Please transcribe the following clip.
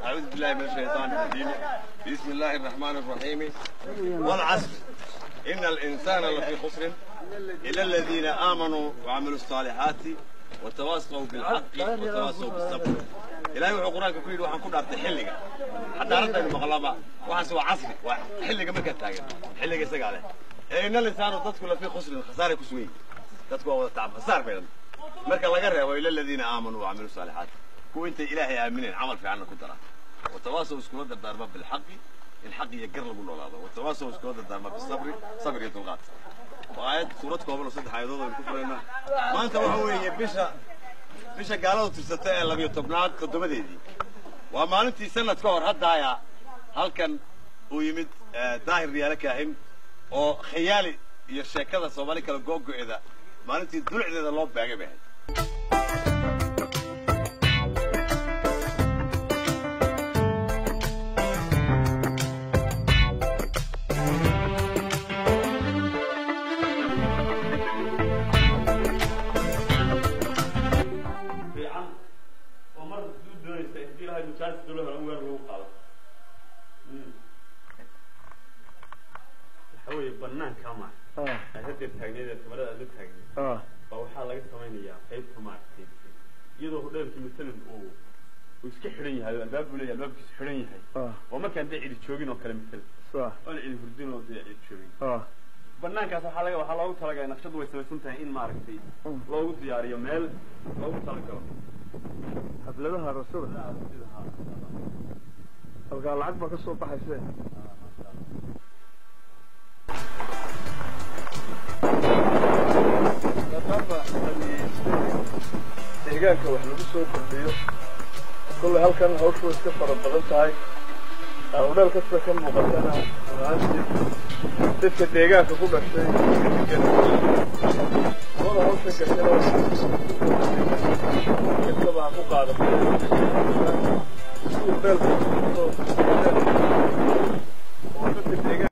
أعوذ بالله من الشيطان الرجيم. بسم الله الرحمن الرحيم. والعصر إن الإنسان لفي خسر إلا الذين آمنوا وعملوا الصالحات وتواصوا بالحق وتواصوا بالصبر. إلهي وحو قرآنك كل وحن كنا أرتحلك حتى أردت المغلبة وحن سوى عصري وحلك ما كنت تاجر حلك يسقى عليه. إن الإنسان تدخل لفي خسر الخسارة كسوي تدخل تعب خسار فعلا. مركز الله قرأ وإلى الذين آمنوا وعملوا الصالحات كو انت الهي امنين عمل في عنا كدرة وتواصوا اسكولاد الضربة بالحق الحق يقر لو نولاده وتواصوا اسكولاد الضربة بالصبر صبر يدلقات وآيات سورة كوبل وصد حيدود الكفرنا ما انت waxa weeye bisha gaaladu tirsatay ee 12aad toddobadeedii waa maalintii sanad ka hor hadda halkan uu yimid Daahir Riyaale Kaahin oo khiyaali iyo sheekada Soomaali kala go'go'eeda maalintii dulceeda loo baagay bay. Waxaa laga samaynayaa qaybta maaragtay iyadoo hodheelkii matalan uu iska xidhan yahay oo albaab buu leeyahay albaabkiisu xidhan yahay oo markaan dee cidi joogin oo kale matalan oon cidi hurdin oo dee cidi joogin banaankaas waxaa loogu talagalay naqshadu way samaysan tahay in maaragtay loogu diyaariyo meel loogu talagalo xafladaha rasuulka halkaa lacag baa ka soo baxayse. Deegaanka wax lagu soo kordhiyo kolley halkan hawshu way iska fara badan tahay hodheel kasta ka muuqatana runaantii dadka deegaanka ku dhashay wada hawsha gashana kastaba ha ku qaadatay si hodheelka oo dadka deegaanka.